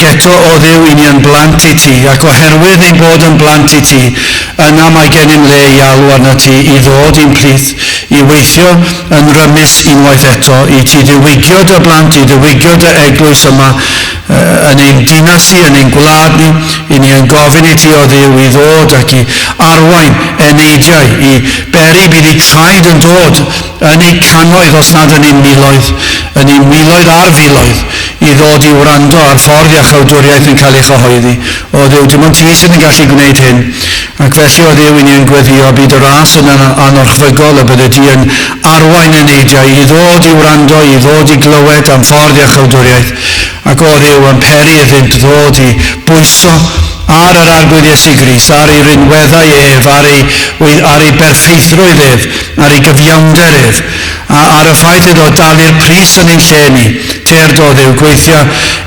Ac eto, o Dduw, i ni yn blant i ti, ac oherwydd ein bod yn blant i ti, yna mae gennym le i alw arnat ti i ddod i'n plith, i weithio yn rymus unwaith eto, i ti ddiwygio dy blant, i ddiwygio dy eglwys yma, yn ein dinas ni, yn ein gwlad ni, i ni yn gofyn i ti o Dduw i ddod ac i arwain eneidiau, i beri bydd eu traed yn dod yn eu cannoedd os nad yn eu miloedd, yn eu miloedd a'r filoedd, i ddod i wrando ar ffordd iachawdwriaeth yn cael ei chyhoeddi. O Dduw, dim ond ti sydd yn gallu gwneud hyn. Ac felly, o Dduw, i ni yn gweddio, bydd y ras yn anorchfygol y bydde di yn arwain eneidiau i ddod i wrando, i ddod i glywed am ffordd iachawdwriaeth. Ac o Dduw, yn peri iddynt ddod i bwyso ar yr Arglwydd Iesu Grist, ar ei rinweddau ef, ar ei berffeithrwydd ef, ar ei gyfiawnder ef, a ar y ffaith iddo dalu'r pris yn ein lle ni. Tyrd o Dduw, gweithio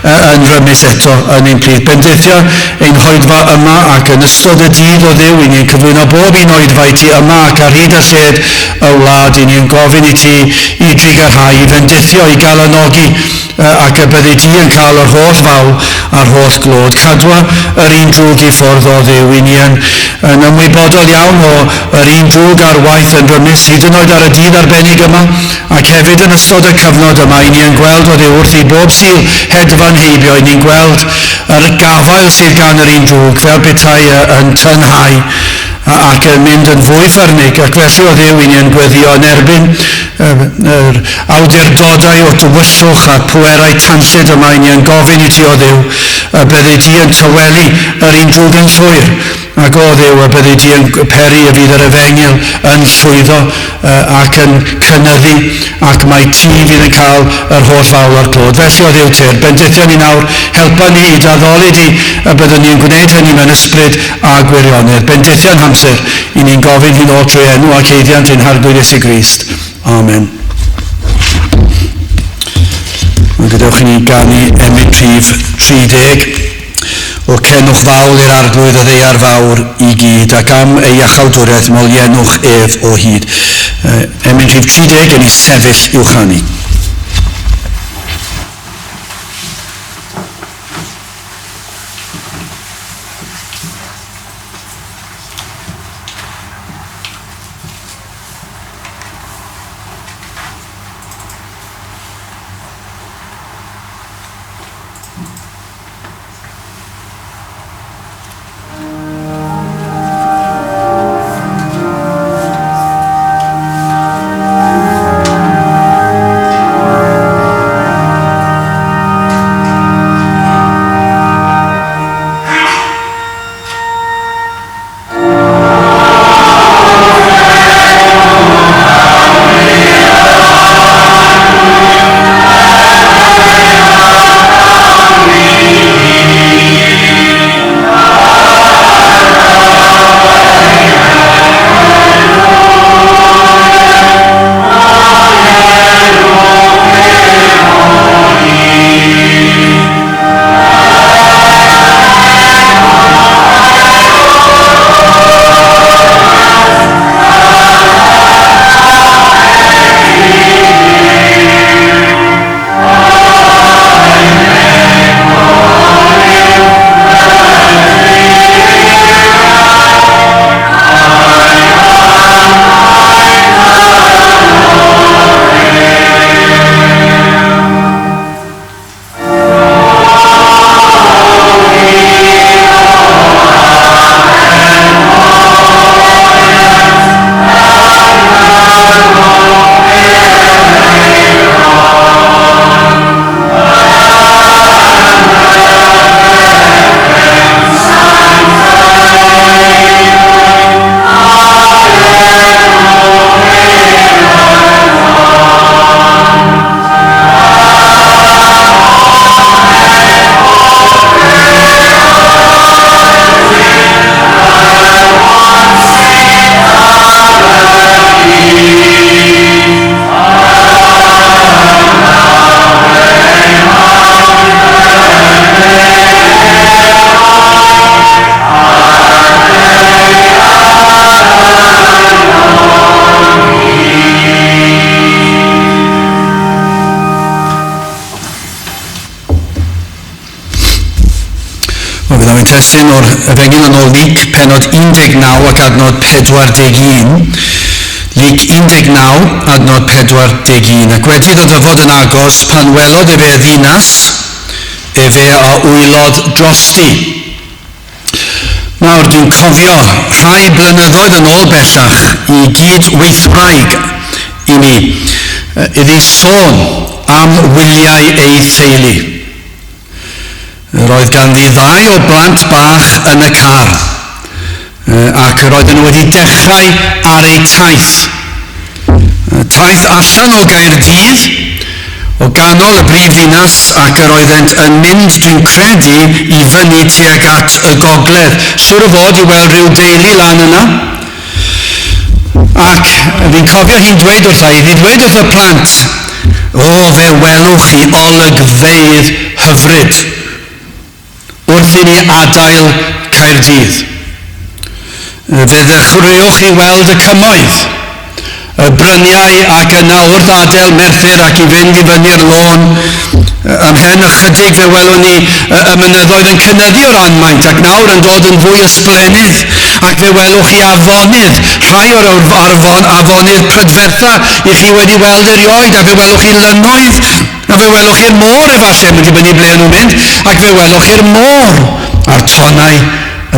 yn rymus eto yn ein plith. Bendithio ein hoedfa yma ac yn ystod y dydd o Dduw, i ni'n cyflwyno bob un oedfa i ti yma ac ar hyd a lled y wlad, i ni'n gofyn i ti i drugarhau, i fendithio, i galanogi, ac y byddi di yn cael yr holl fawl a'r holl glod. Cadwa yr un drwg i ffwrdd o Dduw. I ni yn ymwybodol iawn o yr un drwg ar waith yn rymus, hyd yn oed ar y dydd arbennig yma, ac hefyd yn ystod y cyfnod yma, i ni yn gweld o Dduw wrth i bob Sul hedfan heibio, i ni'n gweld yr gafael sydd gan yr un drwg, fel petai yn tynhau ac yn mynd yn fwy ffyrnig, ac felly o Dduw i ni yn gweddio yn erbyn yr awdurdodau o dywyllwch a'r pwerau tanllyd yma, i ni yn gofyn i ti o Dduw y byddi di yn tawelu yr un drwg yn llwyr, ac o Dduw y byddi di yn peri y fydd yr efengyl yn llwyddo ac yn cynyddu, ac mae ti fydd yn cael yr holl fawl a'r clod. Felly o Dduw tyrd, bendithio ni nawr, helpa ni i d'addoli di, y byddwn ni yn gwneud hynny mewn ysbryd a gwirionedd. Bendithio'n hamser, i ni'n gofyn hyn oll trwy enw ac haeddiant ein Harglwydd Iesu Grist. Amen. A gadewch i ni ganu emyn rhif 30. O cenwch fawl i'r Arglwydd y ddaear fawr i gyd, ac am ei iachawdwriaeth moliennwch ef o hyd. Emyn rhif 30 yn ei sefyll i'w chanu. Nawr ein testun o'r Efengyl yn ôl Luc, pennod 19 ac adnod 41. Luc 19, adnod 41. Ac wedi iddo ddyfod yn agos, pan welodd efe y ddinas, efe a wylodd drosti. Nawr, dwi'n cofio rhai blynyddoedd yn ôl bellach i gyd-weithwraig i mi, iddi sôn am wyliau ei theulu. Yr oedd ganddi ddau o blant bach yn y car, ac yr oedden nhw wedi dechrau ar eu taith. Taith allan o Gaerdydd, o ganol y brif ddinas, ac yr oeddent yn mynd, dwi'n credu, i fyny tuag at y gogledd. Siŵr o fod i weld rhyw deulu lan yna. Ac fi'n cofio hi'n dweud wrtha i, hi ddweud wrth y plant, o, fe welwch chi olygfeydd hyfryd wrth i ni adael Caerdydd. Fe ddechreuwch chi weld y cymoedd, y bryniau ac yna wrth adael Merthyr ac i fynd i fyny'r lôn. Ymhen ychydig fe welwn ni y mynyddoedd yn cynyddu o ran maint ac nawr yn dod yn fwy ysblennydd, ac fe welwch chi afonydd, rhai o'r afonydd prydfertha i chi wedi weld erioed, a fe welwch chi lynnoedd, a fe welwch chi'r môr efallai, mae'n dibynnu ble nhw'n mynd, ac fe welwch chi'r môr a'r tonnau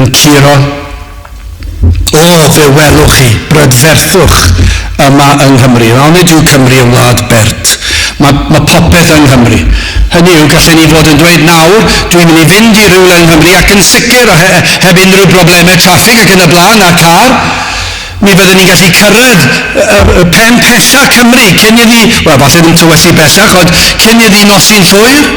yn curo. O, fe welwch chi brydferthwch yma yng Nghymru. Onid yw Cymru yn wlad bert? Mae, mae popeth yng Nghymru. Hynny yw, gallen ni fod yn dweud nawr, dwi'n mynd i fynd i rywle yng Nghymru ac yn sicr, he, heb unrhyw broblemau traffig ac yn y blaen a car, mi fyddwn ni'n gallu cyrraedd y pen pella Cymru cyn iddi, wel, falle ddim tywyllu bellach, ond cyn iddi nosi'n llwyr.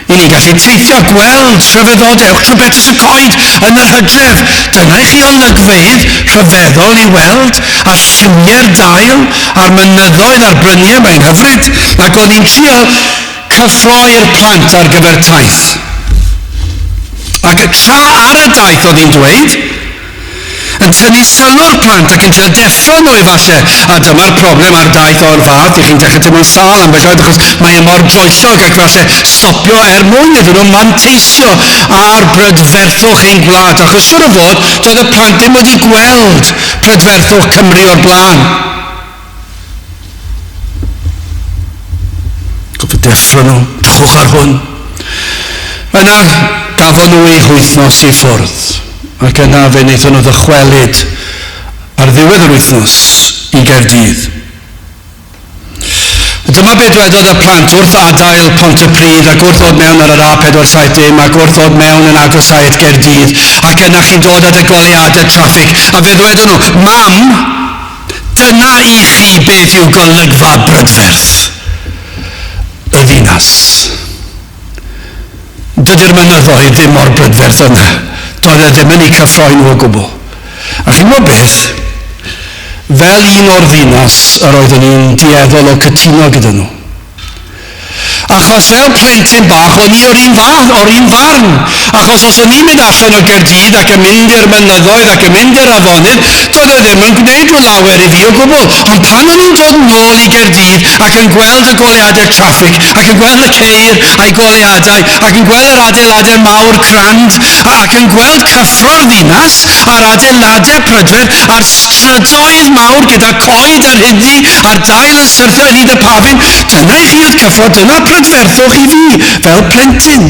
I ni'n gallu teithio, gweld rhyfeddodau, uwch Betws y Coed yn yr hydref. Dyna i chi olygfeydd rhyfeddol i weld, a lliwiau'r dail, a'r mynyddoedd a'r bryniau, mae'n hyfryd. Ac o'n i'n trial cyffroi'r plant ar gyfer taith. Ac tra ar y daith oedd hi'n dweud, yn tynnu sylw'r plant ac yn trio deffro nhw efallai. A dyma'r problem ar daith o'r fath, i chi'n dechrau teimlo'n sâl ambell waith, achos mae e mor droellog ac falle stopio er mwyn iddyn nhw manteisio ar brydferthwch ein gwlad, achos siŵr o fod, doedd y plant ddim wedi gweld prydferthwch Cymru o'r blaen. Gofio deffro nhw, drychwch ar hwn. Yna gafon nhw eu hwythnos i ffwrdd, ac yna fe wnaethon nhw ddychwelyd ar ddiwedd yr wythnos i Gaerdydd. Dyma be dwedodd y plant wrth adael Pontypridd ac wrth ddod mewn ar yr A470 ac wrth ddod mewn yn agosau at Gaerdydd, ac yna chi'n dod at y goleuadau traffig, a fe ddwedon nhw, Mam, dyna i chi beth yw golygfa brydferth y ddinas. Dydy'r mynyddoedd ddim mor brydferth yna. Doedd e ddim yn eu cyffroi nhw o gwbl. A chi'n gwybod beth? Fel un o'r ddinas, yr oeddwn i'n dueddol o cytuno gyda nhw. Achos fel plentyn bach, o'n i o'r un fath, o'r un farn. Achos os o'n i'n mynd allan o Gaerdydd ac yn mynd i'r mynyddoedd ac yn mynd i'r afonydd, doedd e ddim yn gwneud rhyw lawer i fi o gwbl. Ond pan o'n i'n dod nôl i Gaerdydd ac yn gweld y goleuadau traffig, ac yn gweld y ceir a'i goleuadau, ac yn gweld yr adeiladau mawr crand, ac yn gweld cyffro'r ddinas, a'r adeiladau prydferth, a'r strydoedd mawr gyda coed ar hyddi, a'r dail yn syrthio ar hyd y pafin, dyna i chi oedd cyffro, dyna prydferthwch i fi, fel plentyn.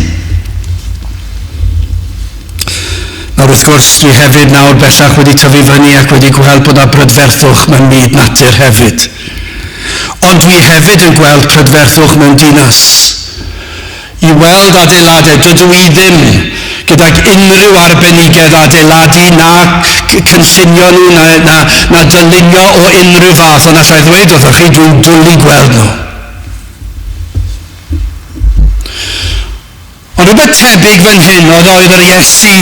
Nawr wrth gwrs, dwi hefyd nawr bellach wedi tyfu fyny ac wedi gweld bod 'na brydferthwch mewn myd natur hefyd. Ond dwi hefyd yn gweld prydferthwch mewn dinas. I weld adeiladau, dydw i ddim gydag unrhyw arbenigedd adeiladu na cynllunio nhw na, na, na dylunio o unrhyw fath, ond allai ddweud wrthoch chi, dwi'n dwlu gweld nhw. Ond rhywbeth tebyg fan hyn oedd oedd yr Iesu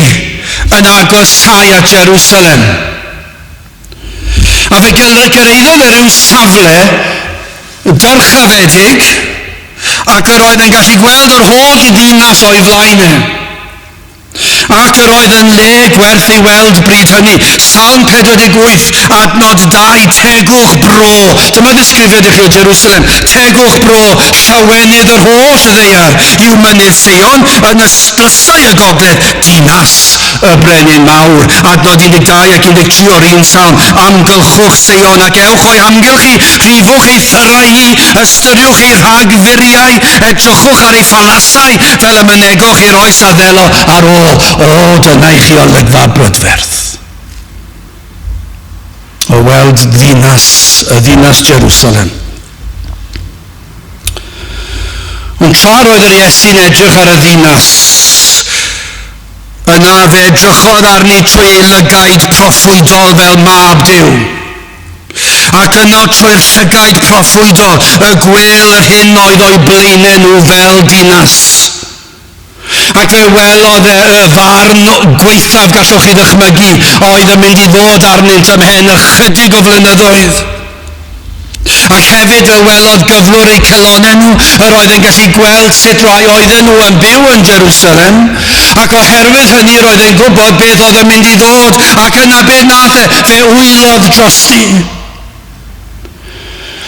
yn agosáu at Jerusalem. A fe gyrhaeddodd e ryw safle dyrchafedig ac yr oedd e'n gallu gweld yr holl ddinas o'i flaen e. Ac yr oedd yn le gwerth ei weld bryd hynny. Salm 48, adnod 2, tegwch bro. Dyma ddisgrifiad i chi o Jerusalem. Tegwch bro, llawenydd yr holl ddaear yw mynydd Seion yn ystlysau y gogledd, dinas y brenin mawr. Adnod 12 ac 13 o'r un salm. Amgylchwch Seion ac ewch o'i hamgylch hi, rhifwch ei thyrau hi, ystyriwch ei rhagfuriau, edrychwch ar ei phalasau fel y mynegoch i'r oes a ddelo ar ôl. O, dyna i chi olygfa brydferth. O weld ddinas, y ddinas Jerusalem. Ond tra roedd yr Iesu'n edrych ar y ddinas, yna fe edrychodd arni trwy ei lygaid proffwydol fel mab Duw. Ac yno trwy'r llygaid proffwydol y gwêl yr hyn oedd o'u blaenau nhw fel dinas. Ac fe welodd e y farn gwaethaf gallwch chi ddychmygu oedd yn mynd i ddod arnynt ymhen ychydig o flynyddoedd. Ac hefyd fe welodd gyflwr eu calonnau nhw, yr oedd yn gallu gweld sut rai oedden nhw yn byw yn Jerusalem, ac oherwydd hynny roedd e'n gwybod beth oedd yn mynd i ddod, ac yna beth nath e, fe wylodd drosti.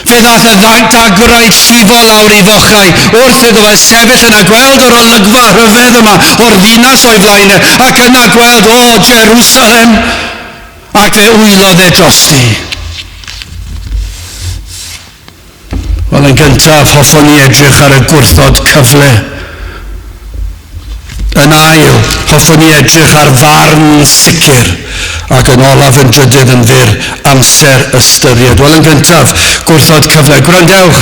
Fe ddath y dagrau llifo lawr ei fochau wrth iddo fe sefyll yna gweld yr olygfa rhyfedd yma o'r ddinas o'i flaen e, ac yna gweld, o, Jerusalem, ac fe wylodd e drosti. Wel, yn gyntaf, hoffwn ni edrych ar y gwrthod cyfle. Yn ail, hoffwn ni edrych ar farn sicr, ac yn olaf yn drydydd yn fyr, amser ystyried. Wel, yn gyntaf, gwrthod cyfle. Gwrandewch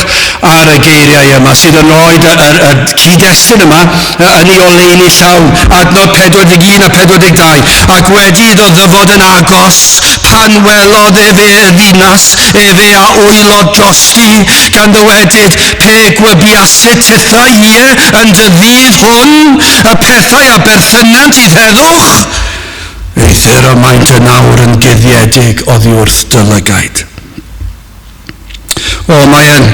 ar y geiriau yma sydd yn rhoi y, y, y cyd-destun yma yn ei oleuni llawn. Adnod 41 a 42. Ac wedi iddo ddyfod yn agos, pan welodd efe y ddinas, efe a wylodd drosti, gan ddywedyd, pe gwybiasid tithau ie yn dy ddydd hwn, y pethau a berthynant i'th heddwch, eithr y maent yn awr yn guddiedig oddi wrth dy lygaid. O, mae e'n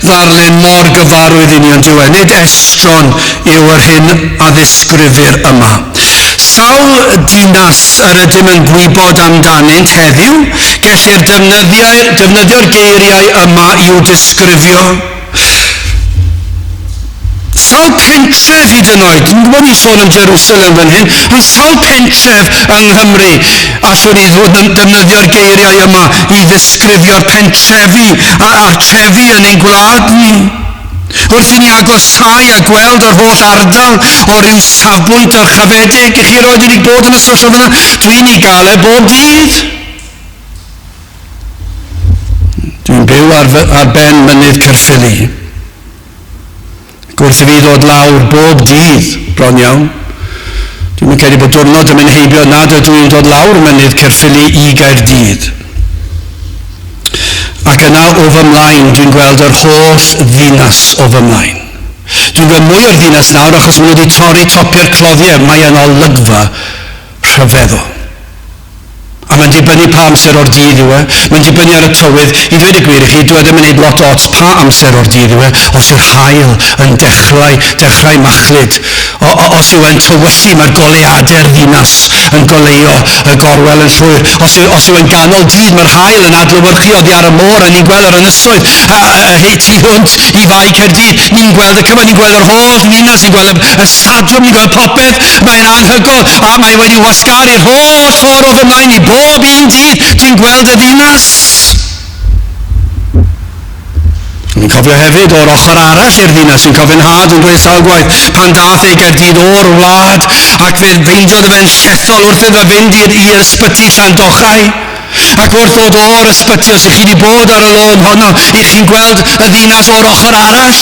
ddarlun mor gyfarwydd i ni ond dyw e. Nid estron yw yr hyn a ddisgrifir yma. Sawl dinas yr ydym yn gwybod amdanynt heddiw, gellir defnyddio'r geiriau yma i'w disgrifio. Sawl pentref hyd yn oed, dwi'n gwybod ni'n sôn am Jerusalem fan hyn, ond sawl pentref yng Nghymru allwn ni defnyddio'r geiriau yma i ddisgrifio'r pentrefi a'r trefi yn ein gwlad ni. Wrth i ni agosáu a gweld yr holl ardal o ryw safbwynt dyrchafedig, i chi roed wedi bod yn y sefyllfa fyna, dwi'n ei gael e bob dydd. Dwi'n byw ar, ar ben mynydd Caerffili. Ac wrth i fi ddod lawr bob dydd, bron iawn, dwi'n credu bod diwrnod yn mynd heibio nad ydw i'n dod lawr mynydd Caerffili i Gaerdydd. Ac yna o fy mlaen, dwi'n gweld yr holl ddinas o fy mlaen. Dwi'n gweld mwy o'r ddinas nawr achos maen nhw wedi torri topiau'r cloddiau. Mae yn olygfa rhyfeddol. A mae'n dibynnu pa amser o'r dydd yw e. Mae'n dibynnu ar y tywydd. I ddweud y gwir i chi, dyw e ddim yn neud lot o ots pa amser o'r dydd yw e, os yw'r haul yn dechrau, dechrau machlud. O, o, os yw e'n tywyllu, mae'r goleuadau'r ddinas yn goleuo y gorwel yn llwyr. Os yw, os yw e'n ganol dydd, mae'r haul yn adlewyrchu oddi ar y môr, a ni'n gweld yr ynysoedd a, a, a, a tu hwnt i Fae Caerdydd. Ni'n gweld y cyfan, ni'n gweld yr holl ddinas, ni'n gweld y, y stadiwm, ni'n gweld popeth. Mae'n anhygoel, a mae wedi wasgaru'r holl ffordd o fy mlaen i bob un dydd. Dwi'n gweld y ddinas. Dwi'n cofio hefyd o'r ochr arall i'r ddinas, dwi'n cofio'n nhad yn dweud sawl gwaith, pan dath ei Gaerdydd o'r wlad, ac fe feindiodd e fe'n llethol wrth iddo fynd i'r ysbyty Llandochau. Ac wrth ddod o'r ysbyty, os ych chi wedi bod ar y lôn honno, ych chi'n gweld y ddinas o'r ochr arall,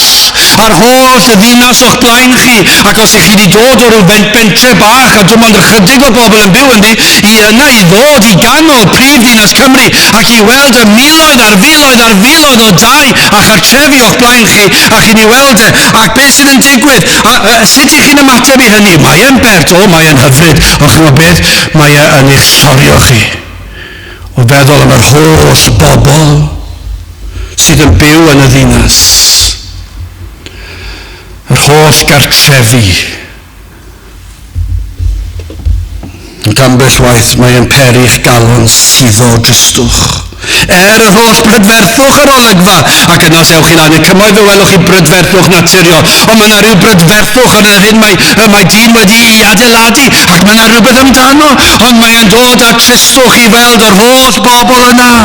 a'r holl ddinas o'ch blaen chi. Ac os ych chi wedi dod o ryw bentre bach a dim ond ychydig o bobl yn byw ynddi, i yna i ddod i ganol prif ddinas Cymru ac i weld y miloedd a'r filoedd a'r filoedd o dai a chartrefi o'ch blaen chi, a chi'n ei weld e. Ac beth sydd yn digwydd? A, a, sut ych chi'n ymateb i hynny? Mae e'n bert, o, mae e'n hyfryd, ond chi'n gwybod beth? Mae e yn eich llorio chi o feddwl am yr holl bobl sydd yn byw yn y ddinas, yr holl gartrefi. Ac ambell waith mae yn peri'ch galon suddo dristwch. Er yr holl brydferthwch yr olygfa, ac yna os ewch chi lan y cymoedd fe welwch chi brydferthwch naturiol, ond mae yna rhyw brydferthwch yn yr hyn mae, mae dyn wedi'i adeiladu, ac mae yna rhywbeth amdano, ond mae e'n dod â tristwch i weld yr holl bobl yna.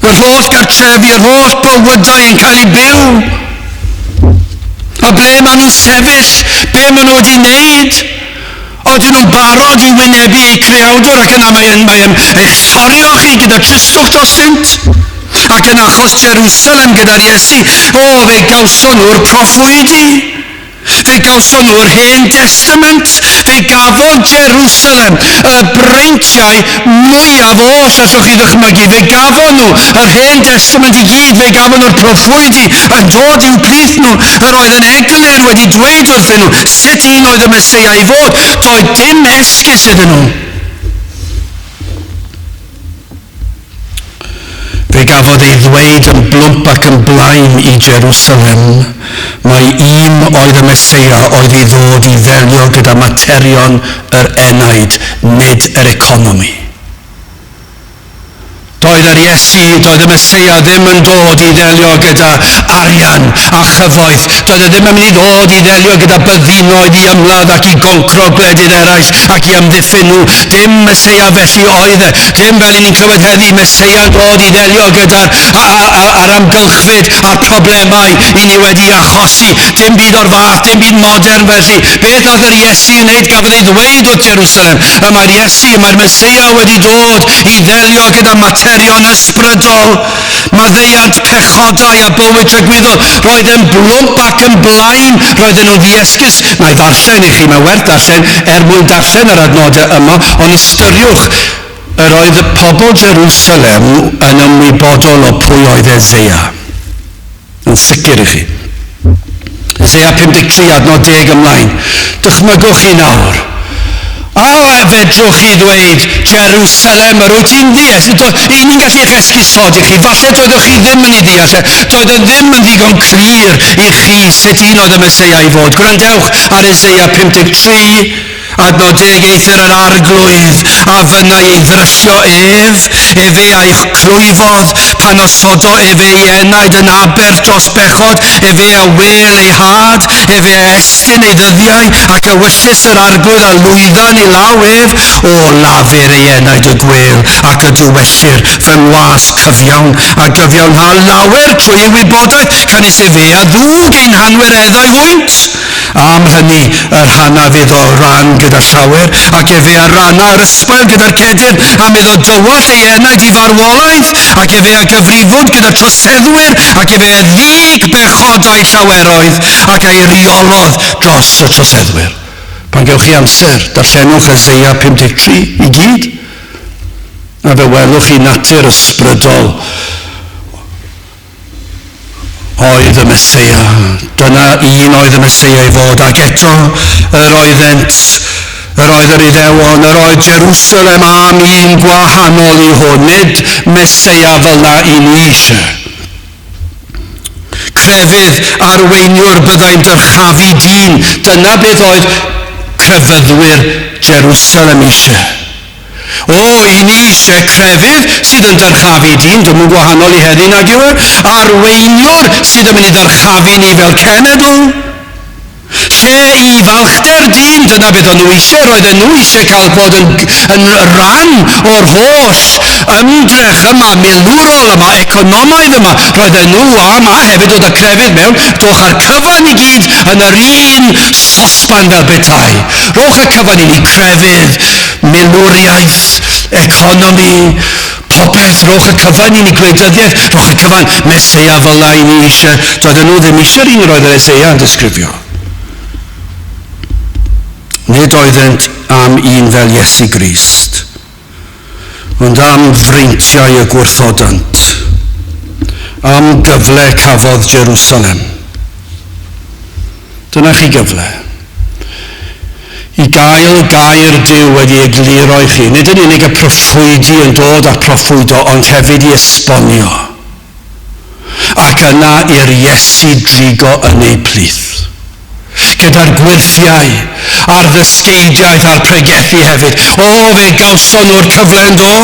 Yr holl gartrefi, yr holl bywydau yn cael eu byw. A ble maen nhw'n sefyll, be maen nhw wedi wneud. Odyn nhw'n barod i wynebu eu creawdwr ac yna mae'n mae eich llorio chi gyda tristwch drostynt. Ac yn achos Jerusalem gyda'r Iesu, o, fe gawson nhw'r proffwydi. Fe gawson nhw'r Hen Testament. Fe gafodd Jerusalem y breintiau mwyaf oll allwch chi ddychmygu. Fe gafon nhw yr Hen Testament i gyd. Fe gafon nhw'r proffwydi yn dod i'w plith nhw. Yr oedd yn eglur wedi dweud wrthyn nhw sut un oedd y Meseia i fod. Doedd dim esgus iddyn nhw. Fe gafodd ei ddweud yn blwmp ac yn blaen i Jerusalem mai un oedd y Meseia oedd i ddod i ddelio gyda materion yr enaid, nid yr economi. Doedd yr Iesu, doedd y Meseia ddim yn dod i ddelio gyda arian a chyfoeth. Doedd e ddim yn mynd i ddod i ddelio gyda byddinoedd i ymladd ac i goncro gwledydd eraill ac i amddiffyn nhw. Dim Meseia felly oedd e. Dim fel i ni'n clywed heddi, Meseia'n dod i ddelio gyda'r a'r amgylchfyd a'r problemau i ni wedi achosi. Dim byd o'r fath, dim byd modern felly. Beth nath yr Iesu i wneud? Gafodd ei ddweud wrth Jerusalem. Y mae'r Iesu, mae'r Meseia wedi dod i ddelio gyda materion ysbrydol, maddeuant pechodau a bywyd tragwyddol. Roedd e'n blwmp ac yn blaen, roedden nhw'n ddiesgus. Na i ddarllen i chi, mae werth darllen er mwyn darllen yr adnodau yma, ond ystyriwch, yr oedd y pobl Jerusalem yn ymwybodol o pwy oedd Eseia. Yn sicr i chi. Eseia 53 adnod 10 ymlaen. Dychmygwch chi nawr. A fedrwch chi ddweud, Jerusalem, yr wyt ti'n ddies. I ni'n gallu eich esgusodi chi. Falle doeddwch chi ddim yn ei ddeall e. Doedd e ddim yn ddigon clir i chi sut un oedd y Meseia i fod. Gwrandewch ar Eseia 53, Adnod deg, Eithr yr Arglwydd a fynnai ei ddryllio ef, efe a'i clwyfodd, pan osodo efe ei enaid yn aberth dros bechod, efe a wel ei had, efe a estyn ei ddyddiau, ac ewyllys yr Arglwydd a lwyddan ei law ef, o lafur ei enaid y gwel, ac y dywellir fy ngwas cyfiawn, a gyfiawnha lawer trwy ei wybodaeth, canys efe a ddwg ein hanwireddau hwynt. Am hynny y rhanaf iddo ran gyda llawer, ac efe a ranna yr ysbail gyda'r cedyrn, am iddo dywallt ei enaid i farwolaeth, ac efe a gyfrifwyd gyda troseddwyr, ac efe a ddug bechodau llaweroedd, ac a'i reolodd dros y troseddwyr. Pan gewch chi amser, darllenwch Eseia 53 i gyd, a fe welwch chi natur ysbrydol oedd y Meseia. Dyna un oedd y Meseia i fod, ac eto yr oeddent, yr oedd yr Iddewon, yr oedd Jerusalem am un gwahanol i hwn, nid Meseia fel na i ni eisiau. Crefydd arweiniwr byddai'n dyrchafu dyn, dyna beth oedd crefyddwyr Jerusalem eisiau. O, i ni eisiau crefydd sydd yn dyrchafu dyn, dim yn gwahanol i heddi nag yw e, arweiniwr sydd yn mynd i ddyrchafu ni fel cenedl. Lle i falchder dyn, dyna beth o'n nhw eisiau, roedden nhw eisiau cael bod yn, yn rhan o'r holl ymdrech yma, milwrol yma, economaidd yma. Roedden nhw am, a hefyd dod â crefydd mewn, dowch â'r cyfan i gyd yn yr un sosban fel petai. Rhowch y cyfan i ni, crefydd, milwriaeth, economi, popeth, rhowch y cyfan i ni, gwleidyddiaeth, rhowch y cyfan, Meseia fel na i ni eisiau. Doedden nhw ddim eisiau'r un yr oedd yr Eseia yn disgrifio. Nid oeddent am un fel Iesu Grist, ond am freintiau y gwrthodant, am gyfle cafodd Jerusalem. Dyna chi gyfle i gael gair Duw wedi egluro i chi. Nid yn unig y proffwydi yn dod a'r proffwydo, ond hefyd i esbonio. Ac yna i'r Iesu drigo yn eu plith. Gyda'r gwyrthiau a'r ddysgeidiaeth a'r pregethu hefyd. O, fe gawson nhw'r cyfle yn do?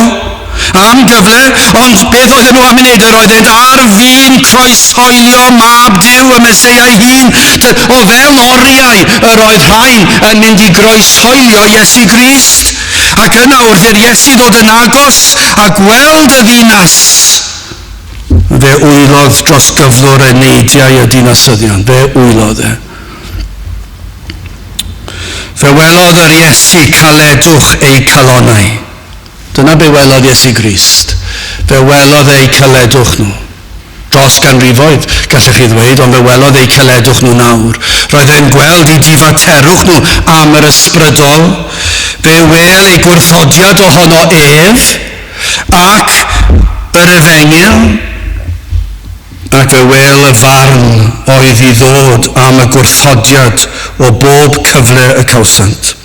Am gyfle, ond beth oedden nhw am ei wneud? Yr oeddent ar fin croeshoelio mab Duw, y Meseia ei hun. O fewn oriau yr oedd rhain yn mynd i groeshoelio Iesu Grist. Ac yna wrth i'r Iesu ddod yn agos a gweld y ddinas, fe wylodd dros gyflwr eneidiau y dinasyddion. Fe wylodd e. Fe welodd yr Iesu caledwch eu calonnau. Dyna be welodd Iesu Grist. Fe welodd eu caledwch nhw. Dros ganrifoedd, gallech chi ddweud, ond fe welodd eu caledwch nhw nawr. Roedd e'n gweld eu difaterwch nhw am yr ysbrydol. Fe wel eu gwrthodiad ohono ef ac yr efengyl, ac fe wel y farn oedd i ddod am y gwrthodiad o bob cyfle y cawsant.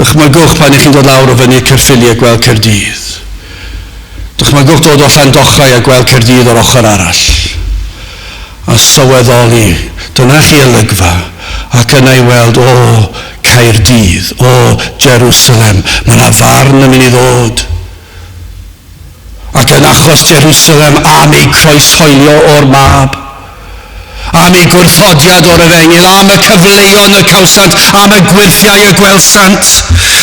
Dychmygwch pan ych chi'n dod lawr o fyny Caerffili a gweld Caerdydd. Dychmygwch dod o Llandochau a gweld Caerdydd o'r ochr arall. A sylweddoli, dyna chi olygfa, ac yna i weld, o, Caerdydd, o, Jerusalem, mae yna farn yn mynd i ddod. Ac yn achos Jerusalem am ei croeshoelio o'r mab, am ei gwrthodiad o'r efengyl, am y cyfleon y cawsant, am y gwyrthiau y gwelsant.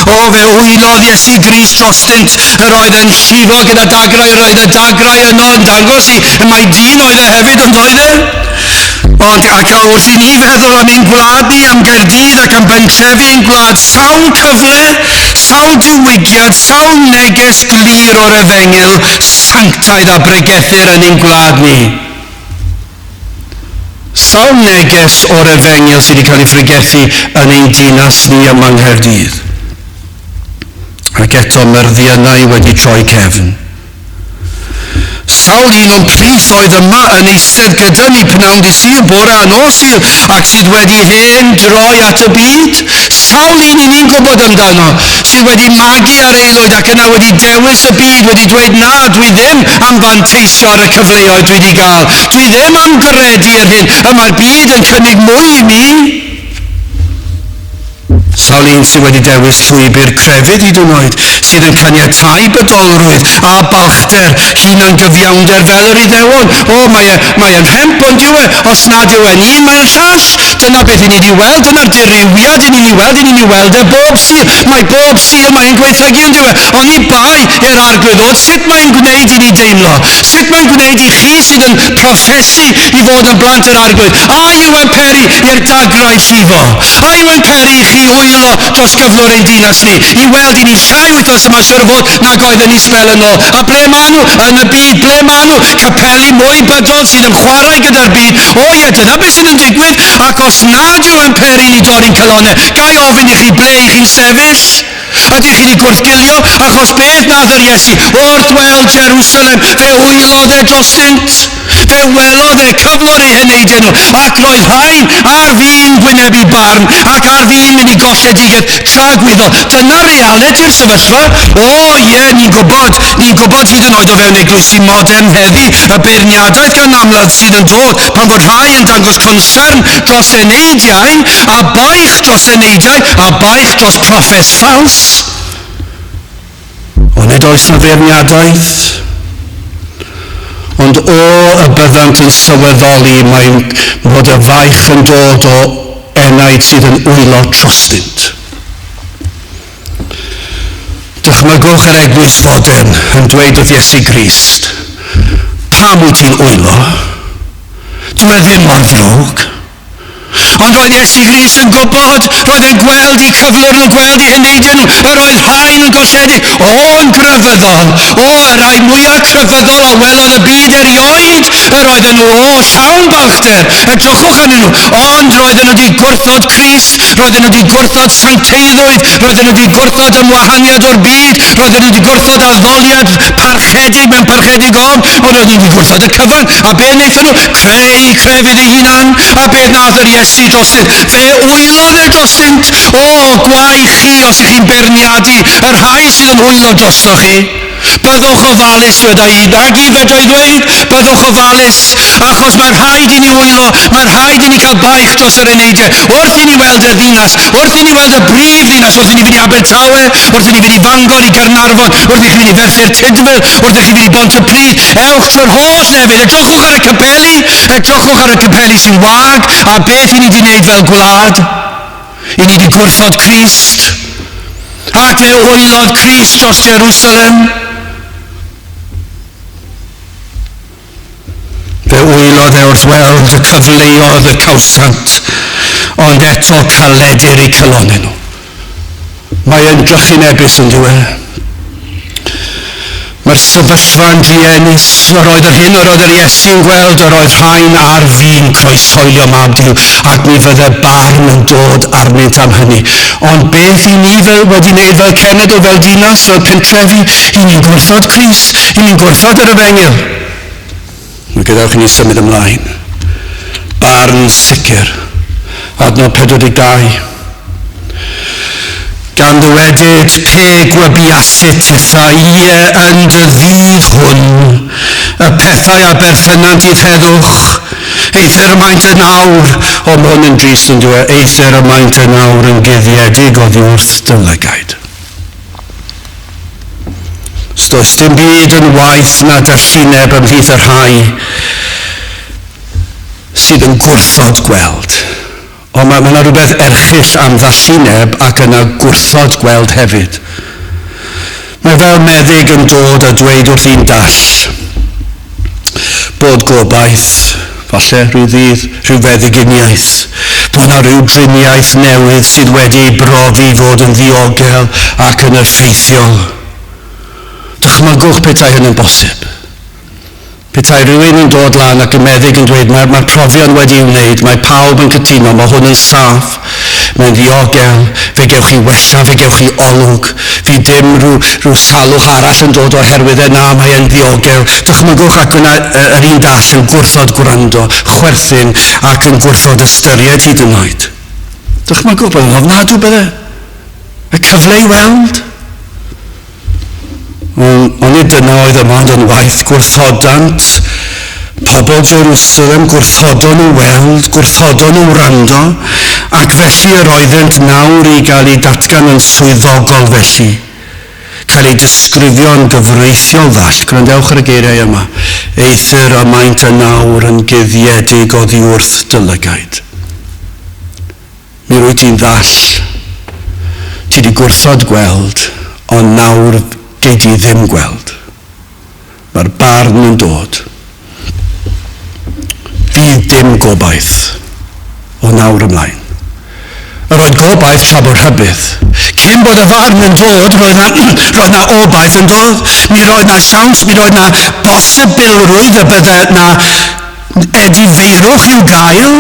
O, fe wylodd Iesu Grist drostynt, yr oedd yn llifo gyda dagrau, yr oedd y dagrau yno yn dangos i, mae dyn oedd e hefyd yn doedd e? Ond ac wrth i ni feddwl am ein gwlad ni, am Gaerdydd ac am bentrefi ein gwlad, sawl cyfle, sawl diwygiad, sawl neges glir o'r efengyl sanctaidd a bregethir yn ein gwlad ni. Sawl neges o'r efengyl sydd wedi cael ei phregethu yn ein dinas ni yma yng Nghaerdydd. Ac eto mae'r ddianau wedi troi cefn. Sawl un o'n plith oedd yma yn eistedd gyda ni pnawn dydd Sul, bore a nos Sul, ac sydd wedi hen droi at y byd. Sawl un i ni'n gwybod amdano, sydd wedi magu ar aelwyd ac yna wedi dewis y byd, wedi dweud na, dwi ddim am fanteisio ar y cyfleoedd dwi wedi gael. Dwi ddim am gredu yr hyn y mae'r byd yn cynnig mwy i mi. Sawl un sydd wedi dewis llwybr crefydd hyd yn oed, sydd yn caniatáu bydolrwydd a balchder, hunangyfiawnder fel yr Iddewon. O, mae e, mae e'n rhemp, ond yw e? Os nad yw e'n un, mae'n llall. Dyna beth i ni wedi weld, dyna'r dirywiad i ni'n ei weld, i ni'n ei weld e bob Sul. Mae bob Sul mae'n gwaethygu, ond yw e? Oni bai i'r Arglwydd ddod, sut mae'n gwneud i ni deimlo? Sut mae'n gwneud i chi sydd yn proffesu i fod yn blant yr Arglwydd? A yw e'n peri i'r dagrau llifo? A yw e'n peri i chi wylo dros gyflwr ein dinas ni, i weld i ni llai wythnos yma siwr o fod nag oedden ni sbel yn ôl? A ble maen nhw? Yn y byd, ble maen nhw? Capeli mwy bydol sydd yn chwarae gyda'r byd. O ie, dyna beth sydd yn digwydd. Ac os nad yw e'n peri ni dorri'n calonnau, ga i ofyn i chi ble i chi'n sefyll? Ydych chi wedi gwrthgilio? Achos beth nath yr Iesu wrth weld Jerusalem? Fe wylodd e drostynt. Fe welodd e cyflwr eu heneidiau nhw, ac roedd rhain ar fin gwynebu barn ac ar fin mynd i golledigaeth tragwyddol. Dyna realiti'r sefyllfa. O ie, ni'n gwybod, ni'n gwybod hyd yn oed o fewn eglwysi modern heddi, y beirniadaeth gan amlaf sydd yn dod pan fod rhai yn dangos concern dros eneidiau a baich dros eneidiau a baich dros proffes ffals. Ond nid oes na feirniadaeth. Ond o y byddant yn sylweddoli mae bod y faich yn dod o enaid sydd yn wylo trostynt. Dychmygwch yr eglwys fodern yn dweud wrth Iesu Grist, pam wyt ti'n wylo? Dyw e ddim mor ddrwg. Ond roedd Iesu Grist yn gwybod, roedd e'n gweld eu cyflwr nhw, gweld eu heneidiau nhw, yr oedd rhain yn golledig, o, yn grefyddol, o, y rhai mwyaf crefyddol a welodd y byd erioed, yr oedden nhw, o, llawn balchder, edrychwch arnyn nhw, ond roedden nhw wedi gwrthod Crist, roedden nhw wedi gwrthod sancteiddrwydd, roedden nhw wedi gwrthod ymwahaniad o'r byd, roedden nhw wedi gwrthod addoliad parchedig mewn parchedig ofn, ond roedden nhw wedi gwrthod y cyfan, a be wnaethon nhw? Creu crefydd eu hunan. A beth nath yr Iesu drostynt? Fe wylodd e drostynt. O, gwae chi os ych chi'n beirniadu y rhai sydd yn wylo drostoch chi. Byddwch ofalus, dweda i, nag i fedra i ddweud, byddwch ofalus, achos mae rhaid i ni wylo, mae rhaid i ni cael baich dros yr eneidiau, wrth i ni weld y ddinas, wrth i ni weld y brif ddinas, wrth i ni fynd i Abertawe, wrth i ni fynd i Fangor, i Gaernarfon, wrth i chi fynd i Ferthyr Tudful, wrth i chi fynd i Bontypridd, ewch trwy'r holl lefydd, edrychwch ar y capeli, edrychwch ar y capeli sy'n wag, a beth i ni wedi wneud fel gwlad. I ni wedi gwrthod Crist, ac fe wylodd Crist dros Jerusalem. Fe wylodd e wrth weld y cyfleoedd y cawsant, ond eto caledir eu calonnau nhw. Mae e'n drychinebus yn dyw e? Mae'r sefyllfa'n druenus. Yr oedd yr hyn yr oedd yr Iesu'n gweld, yr oedd rhain ar fin croeshoelio Mab Duw, ac mi fydde barn yn dod arnynt am hynny. Ond beth i ni fel wedi wneud fel cenedl, fel dinas, fel pentrefi? I ni'n gwrthod Crist, i ni'n gwrthod yr efengyl. Mae gadewch i ni symud ymlaen. Barn sicr. Adnod 42. Gan ddywedyd, pe gwybiasit tithau, ie, yn dy ddydd hwn, y pethau a berthynant i'th heddwch, eithr y maent yn awr, o, mae hwn yn drist yn dyw e, eithr y maent yn awr yn guddiedig oddi wrth dy lygaid. Does dim byd yn waeth na dallineb ymhlith y rhai sydd yn gwrthod gweld. Ond mae, mae yna rhywbeth erchyll am ddallineb ac yna gwrthod gweld hefyd. Mae fel meddyg yn dod a dweud wrth un dall bod gobaith, falle rhyw ddydd, rhyw feddyginiaeth, bod yna rhyw driniaeth newydd sydd wedi ei brofi i fod yn ddiogel ac yn effeithiol. Dychmygwch petai hynny'n bosib. Petai rhywun yn dod lan ac y meddyg yn dweud mae'r mae profion wedi ei wneud, mae pawb yn cytuno, mae hwn yn saff, mae'n ddiogel, fe gewch chi wella, fe gewch chi olwg, fydd dim rhyw, rhyw salwch arall yn dod oherwydd e, na, mae e'n ddiogel. Dychmygwch ac yna yr un dall yn gwrthod gwrando, chwerthin ac yn gwrthod ystyried hyd yn oed. Dychmygwch bod yn ofnadw bydde. Y cyfle i weld. Ond onid dyna oedd yma ond yn waith gwrthodant pobl Jerusalem, gwrthodon nhw weld, gwrthodon nhw wrando, ac felly yr oeddent nawr i gael eu datgan yn swyddogol felly, cael eu disgrifio'n gyfreithiol ddall. Gwrandewch ar y geiriau yma. Eithr y maent yn awr yn guddiedig oddi wrth dy lygaid. Mi rwyt ti'n ddall. Ti 'di gwrthod gweld, ond nawr gei di ddim gweld. Mae'r barn yn dod. Fydd dim gobaith o nawr ymlaen. Yr oedd gobaith tra bod rhybudd. Cyn bod y farn yn dod, roedd na, roedd na obaith yn dod. Mi roedd na siawns, mi roedd na bosibilrwydd y bydde na edifeirwch i'w gael.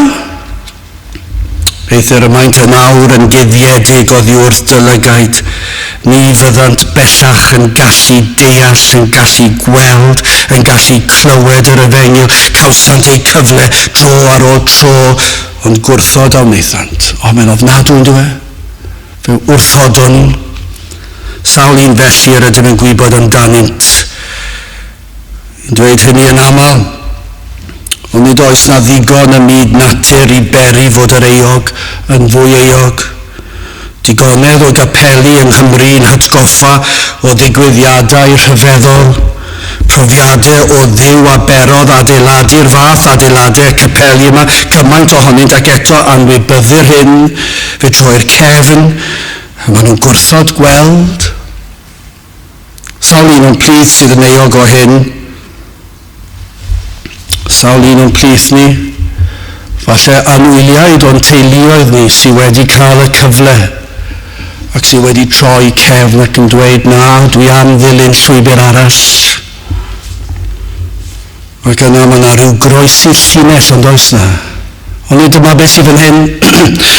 Eithr y maent yn awr yn guddiedig oddi wrth dy lygaid, ni fyddant bellach yn gallu deall, yn gallu gweld, yn gallu clywed yr efengyl, cawsant eu cyfle dro ar ôl tro, ond gwrthod a wnaethant. O, mae'n ofnadw, yn dyw e? Fe wrthodwn. Sawl un felly yr ydym yn gwybod amdanynt. Yn dweud hynny yn aml, ond nid oes na ddigon ym myd natur i beri fod yr euog yn fwy euog. Digonedd o gapeli yng Nghymru i'n hatgoffa o ddigwyddiadau rhyfeddol, profiadau o Dduw a berodd adeiladu'r fath adeiladau capeli yma, cymaint ohonynt ac eto anwybyddir hyn, fe troi'r cefn, a maen nhw'n gwrthod gweld. Sawl un o'n plith sydd yn euog o hyn? Sawl un o'n plith ni? Falle anwyliaid o'n teuluoedd ni sydd wedi cael y cyfle ac sydd wedi troi cefn ac yn dweud na, dwi am ddilyn llwybr arall. Ac yna mae yna rhyw groesi llinell ond oes na? Ond nid dyma beth sydd fan hyn.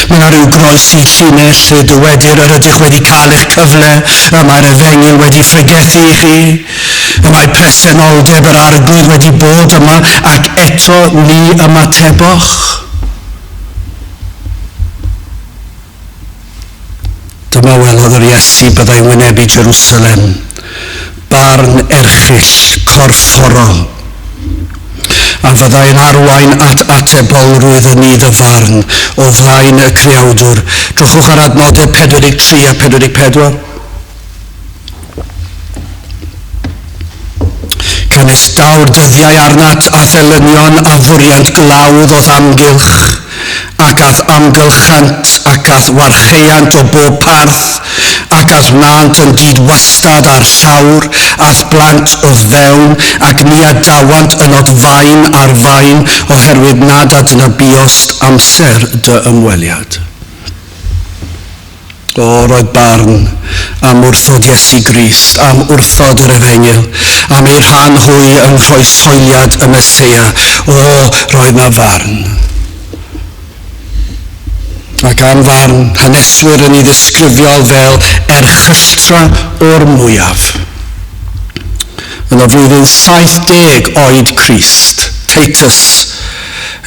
mae yna rhyw groesi llinell lle dywedir yr ydych wedi cael eich cyfle, y mae'r efengyl wedi phregethu i chi, y mae presenoldeb yr arglwydd wedi bod yma ac eto ni ymateboch. Dyma welodd yr Iesu byddai'n wynebu Jerusalem. Barn erchyll corfforol a fyddai'n arwain at atebolrwydd yn nydd y farn o flaen y Creawdwr. Drychwch ar adnodau 43 a 44. Canys daw'r dyddiau arnat a'th elynion a fwriant glawdd o'th amgylch, ac a'th amgylchant, ac a'th warcheuant o bob parth, ac a'th wnânt yn dyd wastad â'r llawr, a'th blant o'th fewn, ac ni adawant ynot faen ar faen, oherwydd nad adnabiost amser dy ymweliad. O, roedd barn am wrthod Iesu Grist, am wrthod yr Efengyl, am eu rhan hwy yng nghroeshoeliad y Meseia. O, roedd na farn. Ac am farn, haneswyr yn ei ddisgrifio fel erchylltra o'r mwyaf. Yn y flwyddyn 70 oed Crist, Titus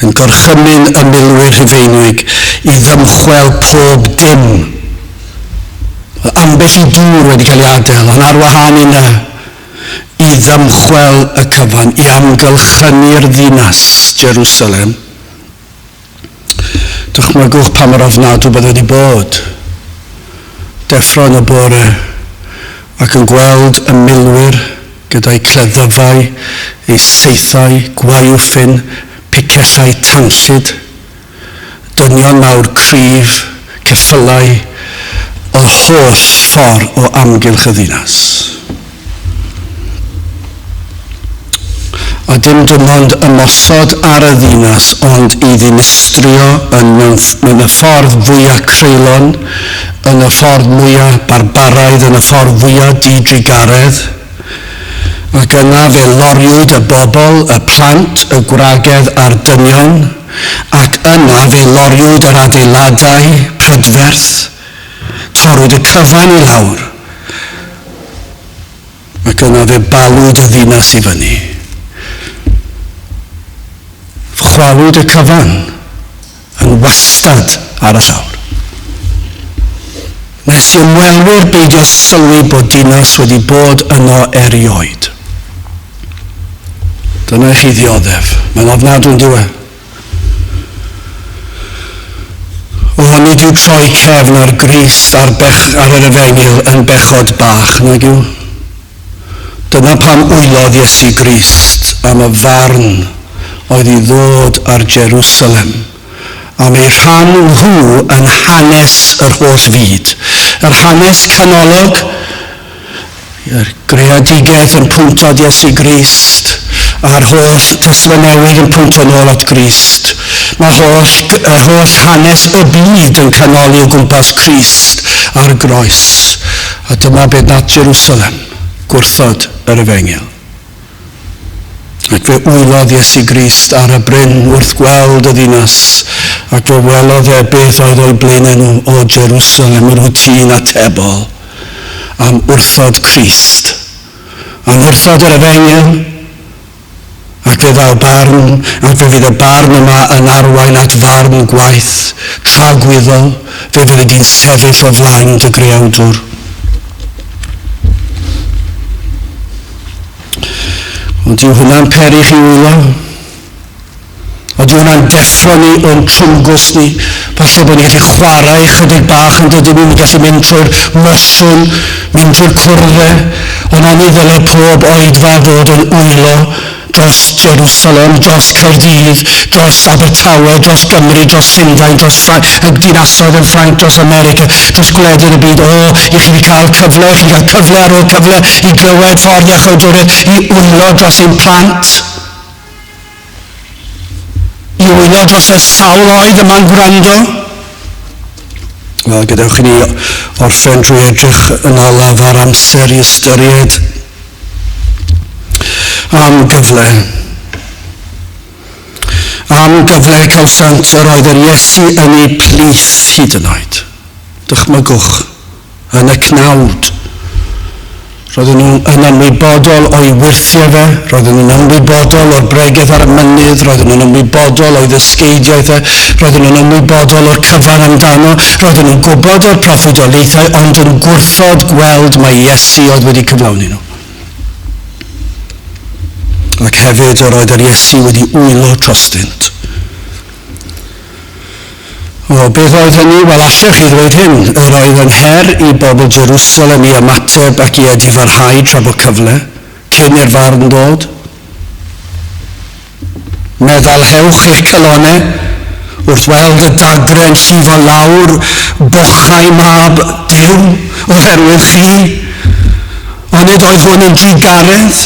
yn gorchymyn y milwyr Rhufeinig i ddymchwel pob dim. Ambell i dŵr wedi cael ei adael, ond ar wahân i 'na, i ddymchwel y cyfan, i amgylchynu'r ddinas, Jerusalem. Dychmygwch pa mor ofnadw bydde wedi bod. Deffro yn y bore ac yn gweld y milwyr gyda'i cleddyfau, eu saethau, gwaywffyn, picellau tanllyd, dynion mawr cryf, ceffylau, o'r holl ffordd o amgylch y ddinas. A dim dim ond ymosod ar y ddinas, ond i ddinistrio yn, mewn, mewn y ffordd fwyaf creulon, yn y ffordd mwyaf barbaraidd, yn y ffordd fwyaf didrugaredd. Ac yna fe loriwyd y bobl, y plant, y gwragedd a'r dynion, ac yna fe loriwyd yr adeiladau prydferth, torrwyd y cyfan i lawr, ac yna fe balwyd y ddinas i fyny. Chwalwyd y cyfan yn wastad ar y llawr. Nes i ymwelwyr beidio sylwi bod dinas wedi bod yno erioed. Dyna i chi ddioddef. Mae'n ofnadwy yn diwe. O, nid yw troi cefn ar Grist ar, bech, ar yr efengyl yn bechod bach, nag yw? Dyna pam wylodd Iesu Grist am y farn oedd i ddod ar Jerusalem, am eu rhan nhw yn hanes yr holl fyd. Yr hanes canolog, yr greadigaeth yn pwyntio at Iesu Grist, a'r holl Testament Newydd yn pwyntio nôl at Grist. Mae holl, yr holl hanes y byd yn canoli o gwmpas Crist a'r groes. A dyma beth nath Jerusalem, gwrthod yr efengyl. Ac fe wylodd Iesu Grist ar y bryn wrth gweld y ddinas, ac fe welodd e beth oedd o'i blaenau nhw, o Jerusalem, yr wyt ti'n atebol am wrthod Crist, am wrthod yr efengyl, ac fe ddaw barn, ac fe fydd y barn yma yn arwain at farn gwaith tragwyddol, fe fyddi di'n sefyll o flaen dy greawdwr. Ond yw hwnna'n peri chi wylo? Ond yw hwnna'n deffro ni o'n trwmgwrs ni? Falle bod ni'n gallu chwarae chydig bach yn dydyn ni'n gallu mynd trwy'r mosiwn, mynd trwy'r cwrfe, ond oni ddyle pob oedfa fod yn wylo dros Jerusalem, dros Caerdydd, dros Abertawe, dros Gymru, dros Llundain, dros Ffrainc, y dinasoedd yn Ffrainc, dros America, dros gwledydd y byd. O, i chi wedi cael cyfle, chi wedi cael cyfle ar ôl cyfle i glywed ffordd iachawdwriaeth, i wylo dros ein plant, i wylo dros y sawl oedd yma'n gwrando. Wel, gadewch i ni orffen drwy edrych yn olaf ar amser i ystyried am gyfle. Am gyfle cawsant yr oedd yr Iesu yn eu plith hyd yn oed. Dychmygwch, yn y cnawd. Roedden nhw yn ymwybodol o'i wyrthiau fe, roedden nhw'n ymwybodol o'r bregeth ar y mynydd, roedden nhw'n ymwybodol o'i ddysgeidiaeth e, roedden nhw'n ymwybodol o'r cyfan amdano, roedden nhw'n gwybod o'r proffwydoliaethau, ond yn gwrthod gweld mai Iesu oedd wedi cyflawni nhw. Ac hefyd yr oedd yr Iesu wedi wylo trostynt. O, beth oedd hynny? Wel, allech chi ddweud hyn. Yr oedd yn her i bobl Jerusalem i ymateb ac i edifarhau tra bod cyfle, cyn i'r farn ddod. Meddalhewch eich calonau wrth weld y dagre yn llifo lawr bochau mab Duw oherwydd chi. Onid oedd hwn yn drugaredd?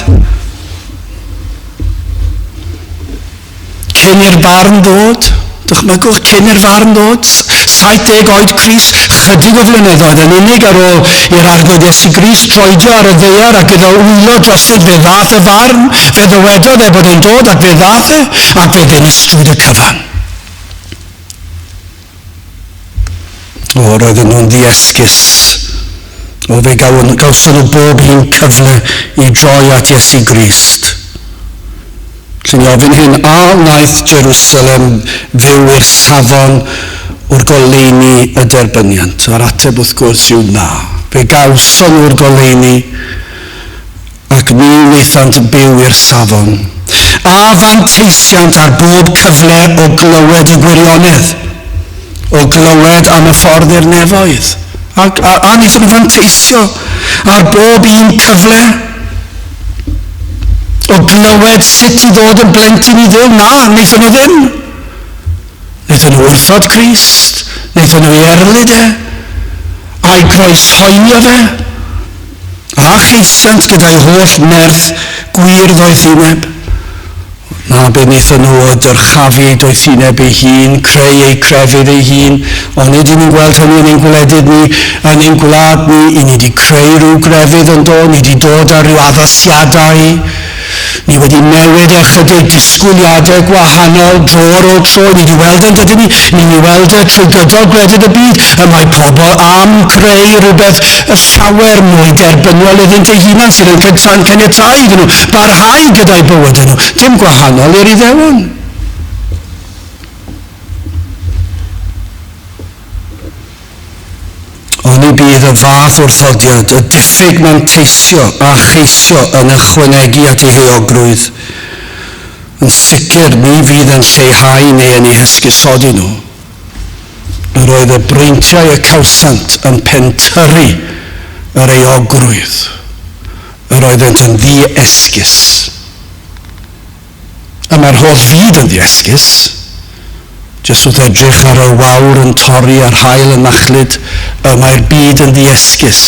Cyn i'r farn ddod, dychmygwch, cyn i'r farn ddod, 70 oed Crist, chydig o flynyddoedd yn unig ar ôl i'r Arglwydd Iesu Grist troedio ar y ddaear ac iddo wylo drostynt, fe ddaeth y farn, fe ddywedodd e bod e'n dod ac fe ddaeth e, ac fe ddinistrwyd y cyfan. O, roedden nhw'n ddiesgus. O, fe gawson nhw bob un cyfle i droi at Iesu Grist. Lle ni ofyn hyn, a wnaeth Jerusalem fyw i'r safon o'r goleuni y derbyniant? A'r ateb wrth gwrs yw na. Fe gawson nhw'r goleuni ac ni wnaethant byw i'r safon. A fanteisiant ar bob cyfle o glywed y gwirionedd, o glywed am y ffordd i'r nefoedd. A, a, a wnaethon nhw fanteisio ar bob un cyfle o glywed sut i ddod yn blentyn i Dduw. Na, wnaethon nhw ddim. Wnaethon nhw wrthod Crist, wnaethon nhw ei erlid e, a'i groeshoelio fe, a cheisiant gyda'i holl nerth gwir ddoethineb. Na, be wnaethon nhw oedd dyrchafu ei doethineb ei hun, creu eu crefydd ei hun, ond nid ni'n gweld hynny yn ein gwledydd ni, yn ein gwlad ni, i ni wedi creu rhyw grefydd yn do, ni wedi dod â rhyw addasiadau, ni wedi newid ychydig disgwyliadau gwahanol dro ar ôl tro, ni wedi weld yn dydyn ni, ni wedi weld e trwy gydol gwledydd y byd, y mae pobl am creu rhywbeth y llawer mwy derbyniol iddynt eu hunan sydd yn caniatáu iddyn nhw barhau gyda'i bywydau nhw, dim gwahanol i'r Iddewon. Oni bydd y fath wrthodiad, y diffyg manteisio a cheisio yn ychwanegu at ei heuogrwydd, yn sicr ni fydd yn lleihau neu yn eu hesgusodi nhw. Yr oedd y breintiau y cawsant yn pentyrru yr euogrwydd. Yr oeddent yn ddi-esgus. A mae'r holl fyd yn ddi-esgus. Jyst wrth edrych ar y wawr yn torri a'r haul yn machlud, y mae'r byd yn ddi-esgus.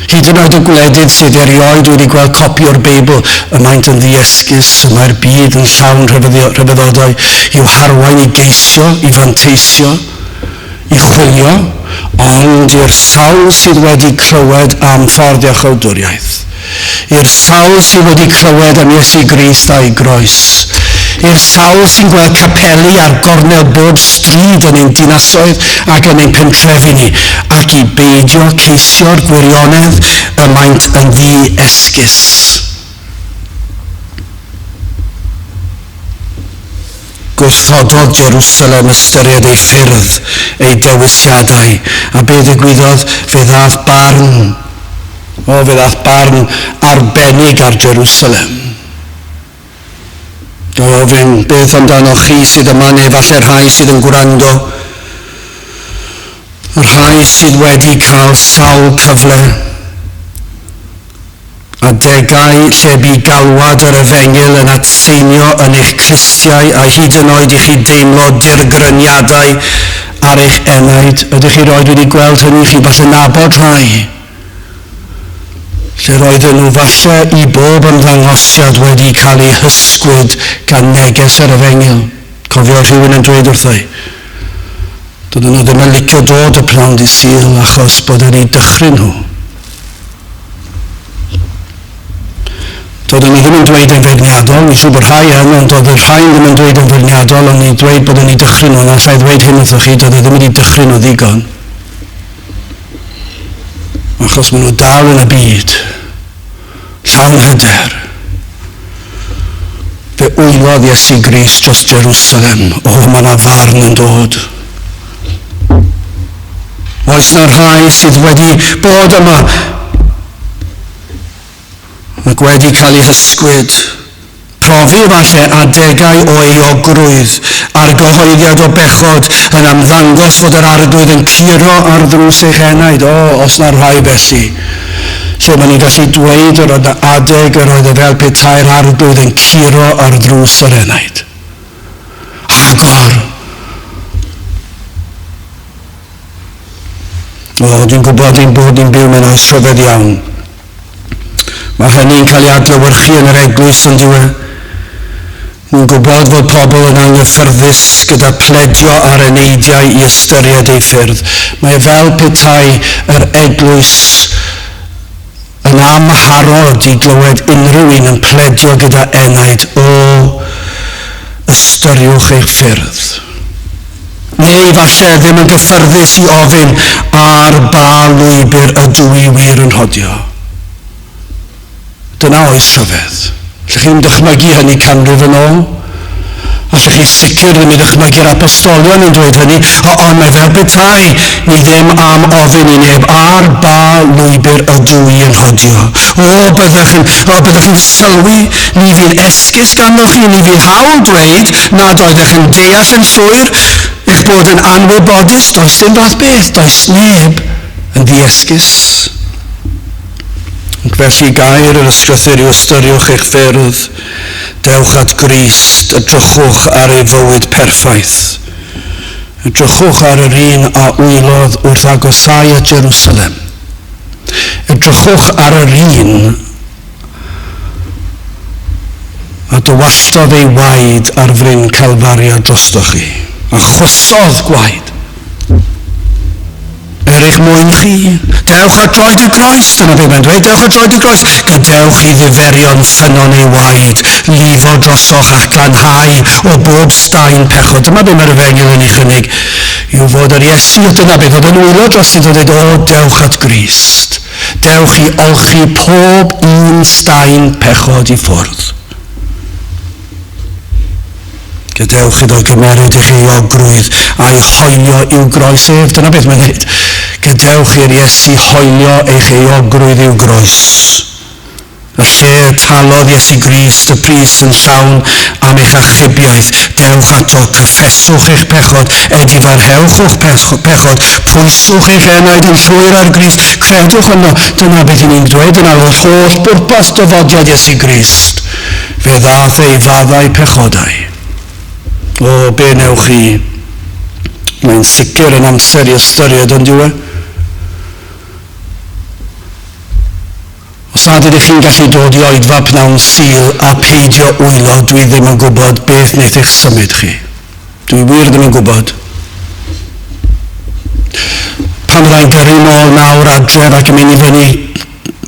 Hyd yn oed y gwledydd sydd erioed wedi gweld copi o'r Beibl, y maent yn ddi-esgus, y mae'r byd yn llawn rhyfeddodau i'w harwain i geisio, i fanteisio, i chwilio, ond i'r sawl sydd wedi clywed am ffordd iachawdwriaeth, i'r sawl sydd wedi clywed am Iesu Grist a'i groes, i'r sawl sy'n gweld capeli ar gornel bob stryd yn ein dinasoedd ac yn ein pentrefi ni, ac i beidio ceisio'r gwirionedd, y maent yn ddi-esgus. Gwrthododd Jerusalem ystyried ei ffyrdd, ei dewisiadau, a be ddigwyddodd? Fe ddaeth barn, o, fe ddaeth barn arbennig ar Jerusalem. Ga i ofyn, beth amdanoch chi sydd yma, neu falle rhai sydd yn gwrando, y rhai sydd wedi cael sawl cyfle Adegau lle bu galwad yr Efengyl yn atseinio yn eich clustiau a hyd yn oed i chi deimlo dirgryniadau ar eich enaid. Ydych chi roed wedi gweld hynny? Chi'n falle nabod rhai lle roedden nhw falle i bob ymddangosiad wedi cael eu hysgwyd gan neges yr Efengyl. Cofio rhywun yn dweud wrtho i, doedden nhw ddim yn licio dod y pnawn di Sul achos bod e'n eu dychryn nhw. Doedden ni ddim yn dweud yn feirniadol, ni'n siŵr bod rhai yn, ond doedd y rhai ddim yn dweud yn feirniadol, ond ni'n dweud bod yn ei dychryn nhw, ond allai ddweud hyn wrthoch chi, doedd e ddim wedi dychryn nhw ddigon. Achos maen nhw dal yn y byd, llawn hyder. Fe wylodd Iesu Grist dros Jerusalem, o, mae yna farn yn dod. Oes na rhai sydd wedi bod yma ac wedi cael eu hysgwyd. profi falle adegau o euogrwydd a'r gyhoeddiad o bechod yn ymddangos fod yr Arglwydd yn curo ar ddrws eich enaid. O, os na rhai felly. Lle mae ni'n gallu dweud yr oedd adeg yr oedd e fel petai'r Arglwydd yn curo ar ddrws yr enaid. Agor! O, dwi'n gwybod ein bod ni'n byw mewn oes rhyfedd iawn. Mae hynny'n cael ei adlewyrchu yn yr eglwys yn diwe. Ni'n gwybod fod pobl yn anghyffyrddus gyda pledio ar eneidiau i ystyried eu ffyrdd. Mae fel petai yr eglwys yn amharod i glywed unrhyw un yn pledio gyda enaid o ystyriwch eich ffyrdd. Neu falle ddim yn gyffyrddus i ofyn ar ba lwybr ydw i wir yn rhodio. Dyna oes rhyfedd. Allech chi ddim dychmygu hynny canrif yn ôl. Allech chi sicr ddim i ddychmygu'r apostolion yn dweud hynny, ond mae fel petai ni ddim am ofyn i neb ar ba lwybr ydw i yn rhodio. O, byddwch yn, o, byddwch yn sylwi, ni fydd esgus ganddoch chi, ni fydd hawl dweud nad oeddech yn deall yn llwyr, eich bod yn anwybodus, does dim fath beth, does neb yn ddiesgus. Ac felly gair yr ysgrythur yw ystyriwch eich ffyrdd, dewch at Grist, edrychwch ar ei fywyd perffaith. Edrychwch ar yr un a wylodd wrth agosáu at Jerusalem. Edrychwch ar yr un a dywalltodd ei waed ar fryn Calfaria drostoch chi, a chwysodd gwaed. Er eich mwyn chi, dewch at droed y groes, dyna beth mae'n dweud, dewch at droed y groes, gadewch i ddiferion ffynnon ei waed lifo drosoch a'ch glanhau o bob staen pechod. Dyma beth mae'r efengyl yn ei chynnig, yw fod yr Iesu, dyna beth oedd yn wylo dros sydd yn dweud, o, dewch at Grist. Dewch i olchi pob un staen pechod i ffwrdd. Gadewch iddo gymeryd eich euogrwydd a'i hoelio i'w groes ef. Dyna beth mae'n dweud. Gadewch i'r Iesu hoelio eich euogrwydd i'w groes. Y lle y talodd Iesu Grist y pris yn llawn am eich achubiaeth, dewch ato, cyffeswch eich pechod, edifarhewch o'ch pechod, pwyswch eich enaid yn llwyr ar Grist, credwch yno. Dyna beth i ni'n dweud, dyna oedd holl bwrpas dyfodiad Iesu Grist. Fe ddaeth ei faddau pechodau. O, be newch chi? Mae'n sicr yn amser i ystyried, ond yw e? Os nad ydych chi'n gallu dod i oedfa pnawn Sul a peidio wylo, dwi ddim yn gwybod beth wneith eich symud chi. Dwi wir ddim yn gwybod. Pan fyddai'n gyrru nôl nawr adref ac yn mynd i fyny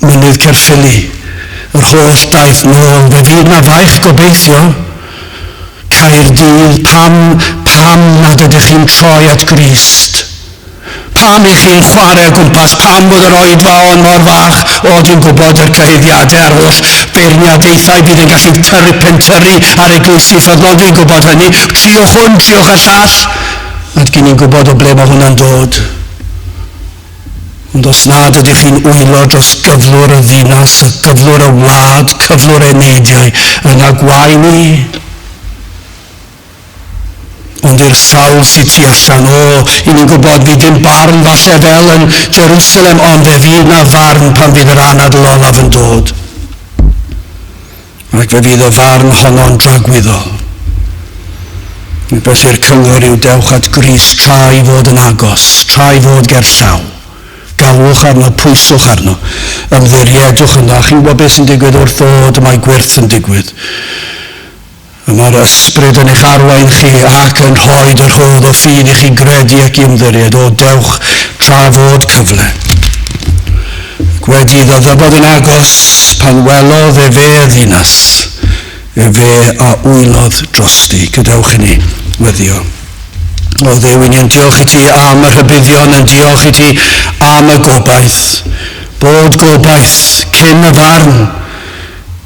mynydd Caerffili, yr holl daith nôl, fe fydd na faich gobeithio. Caerdydd, pam, pam nad ydych chi'n troi at Grist? Pam i chi'n chwarae o gwmpas? Pam bod yr oedfa hon mor fach? O, dwi'n gwybod yr cyhuddiadau a'r holl feirniadaethau fydd yn gallu tyrru pentyrru ar eglwysi ffyddlon, dwi'n gwybod hynny. Triwch hwn, triwch y llall. Nad gen i'n gwybod o ble mae hwnna'n dod. Ond os nad ydych chi'n wylo dros gyflwr y ddinas, y gyflwr y wlad, cyflwr eneidiau, yna gwae ni. Ond i'r sawl sydd tu allan, o, i ni'n gwybod fydd dim barn falle fel yn Jerusalem, ond fe fydd na farn pan fydd yr anadl olaf yn dod. Ac fe fydd y farn honno'n dragwyddol. Felly'r cyngor yw dewch at Grist tra i fod yn agos, tra i fod ger llaw. Galwch arno, pwyswch arno, ymddiriedwch ynddo, a chi'n gwybod beth sy'n digwydd wrth ddod, mae gwyrth yn digwydd. Y mae'r Ysbryd yn eich arwain chi ac yn rhoi y rhodd o ffydd i chi gredu ac i ymddiried. O, dewch tra fod cyfle. Ac wedi iddo ddyfod yn agos, pan welodd efe y ddinas, efe a wylodd drosti. Gadewch i ni weddio. O Dduw, i ni'n diolch i ti am y rhybuddion, yn diolch i ti am y gobaith. Bod gobaith cyn y farn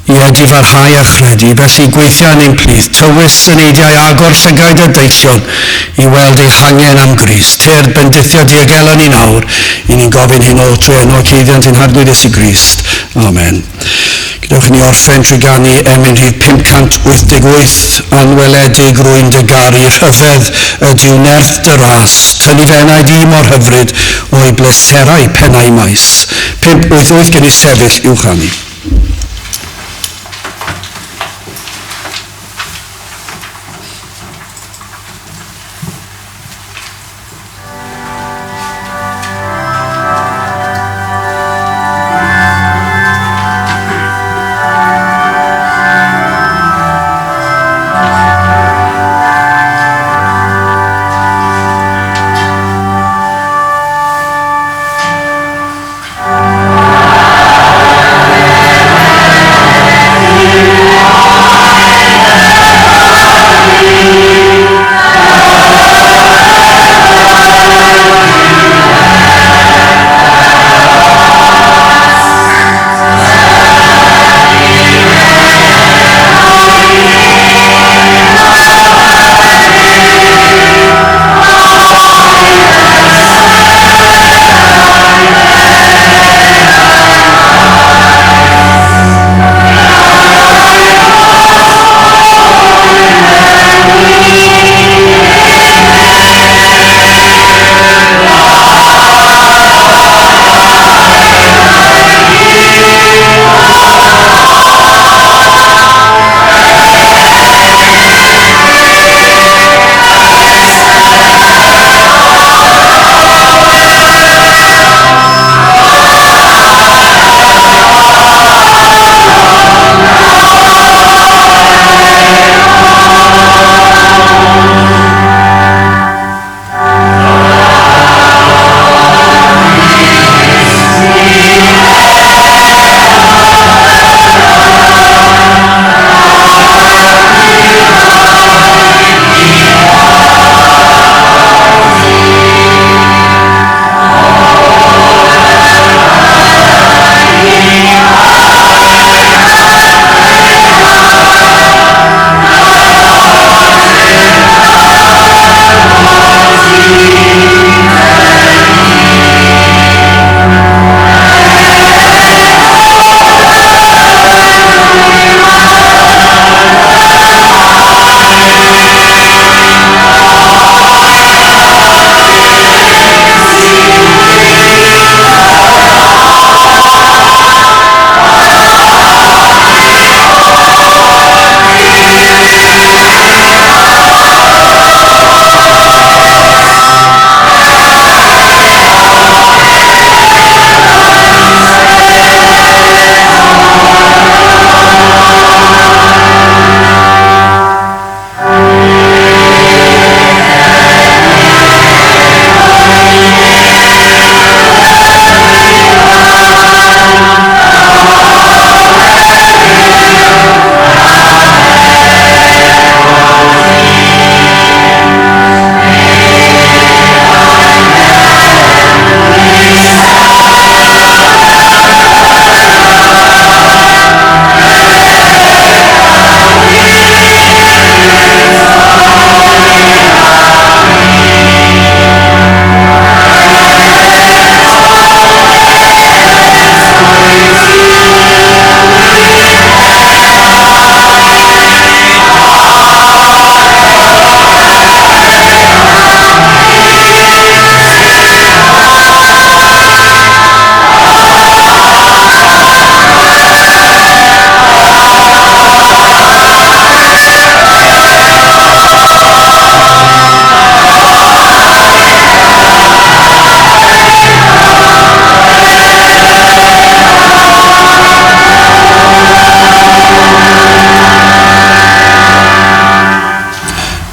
i edifarhau a chredu, felly gweithia yn ein plith, tywys yn eidiau agor llygaid a deillion i weld eu hangen am Grist. Tyrd bendithia diogela ni nawr, i ni'n gofyn hyn oll trwy enw ac haeddiant ein Harglwydd Iesu Grist. Amen. Gadewch i ni orffen trwy ganu emyn rhif 588, anweledig rwy'n dy garu, rhyfedd ydyw nerth dy ras, tynnu fy enaid i mor hyfryd o'i bleserau pennau maes. 588 gen i sefyll i'w chanu.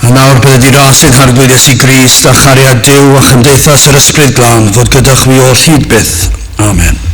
A nawr bydded i ras ein Harglwydd Iesu Grist a chariad Duw a chymdeithas yr Ysbryd Glân fod gyda chwi oll hyd byth. Amen.